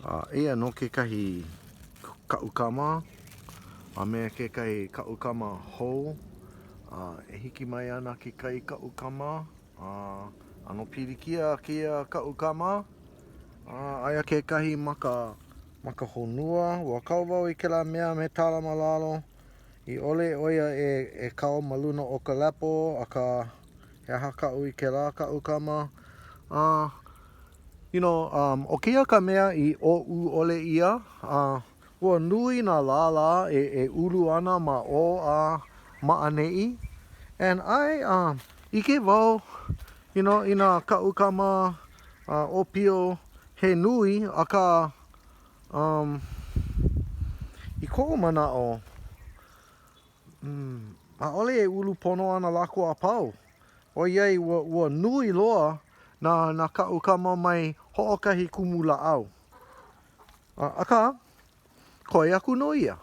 A eia nō kekahi kaʻukama a me kekahi kaʻukama hou. A e hiki mai ana kekahi kaʻukama. A ʻano pilikia kēia kaʻukama. A aia kekahi ma ka ma ka honua. Ua kau wau i kēlā mea metala ma lalo i ʻole ʻo ia e e kau ma luna o ka lepo, akā he aha kaʻu i kēlā kaʻukama. A you know, um, ʻo kēia ka mea i ʻōʻū ʻole ʻia, a ua nui nā lālā e, e ulu ana ma ʻō a ma ʻaneʻi. And I, um, ʻike wau, you know, i nā kaʻukama uh, ʻōpio he nui, akā, um, i koʻu manaʻo, mm, ʻaʻole e ulu pono ana lākou a pau. ʻOiai ua, ua nui loa nā, nā kaʻukama mai hoʻokahi kumu lāʻau. A, akā, koe aku nō ia.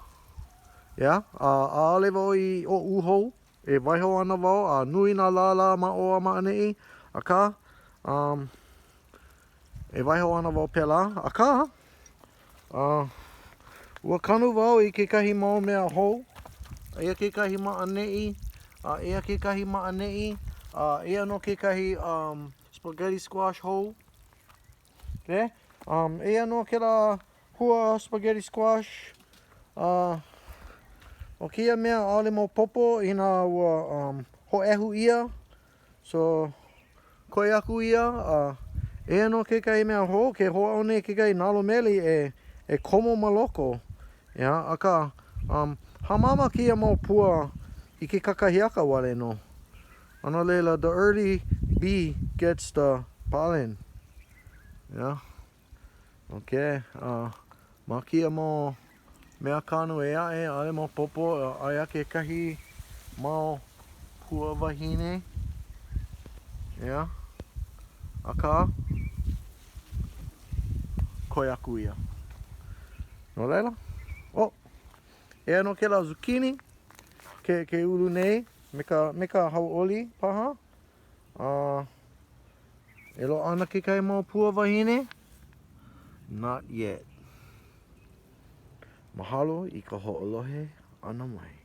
Yeah, a ʻaʻole wau i ʻōʻū hou, e waiho ana wau a nui nā lālā ma ʻō a ma ʻaneʻi, akā, um, e waiho ana wau pēlā, akā, uh, ua kanu wau i kekahi mau mea hou, eia kekahi ma ʻaneʻi, a eia kekahi ma ʻaneʻi, a eia nō kekahi um, spaghetti squash hou. Okay? Um, eia nō kēlā hua spaghetti squash. Uh, ʻo kēia mea ʻaʻole maopopo inā ua um, hōʻehu ʻia. So, koe aku ia, a eia nō kekahi mea hou, ke hoʻāʻo nei kekahi nalo meli e, e komo ma loko. Yeah, akā, um, hāmama kēia mau pua i ke kakahiaka wale nō. A no laila, the early bee gets the pollen. Yeah. Okay, uh, ma kēia mau mea kanu ʻē aʻe, ʻaʻole maopopo, aia kekahi mau pua wahine. Yeah. Akā, koe aku ia. No laila, oh, eia nō kēlā zucchini ke, ke ulu nei me ka, me ka hauʻoli paha. Uh, e loaʻa ana kekahi mau pua wahine? Not yet. Mahalo i ka hoʻolohe ʻana mai.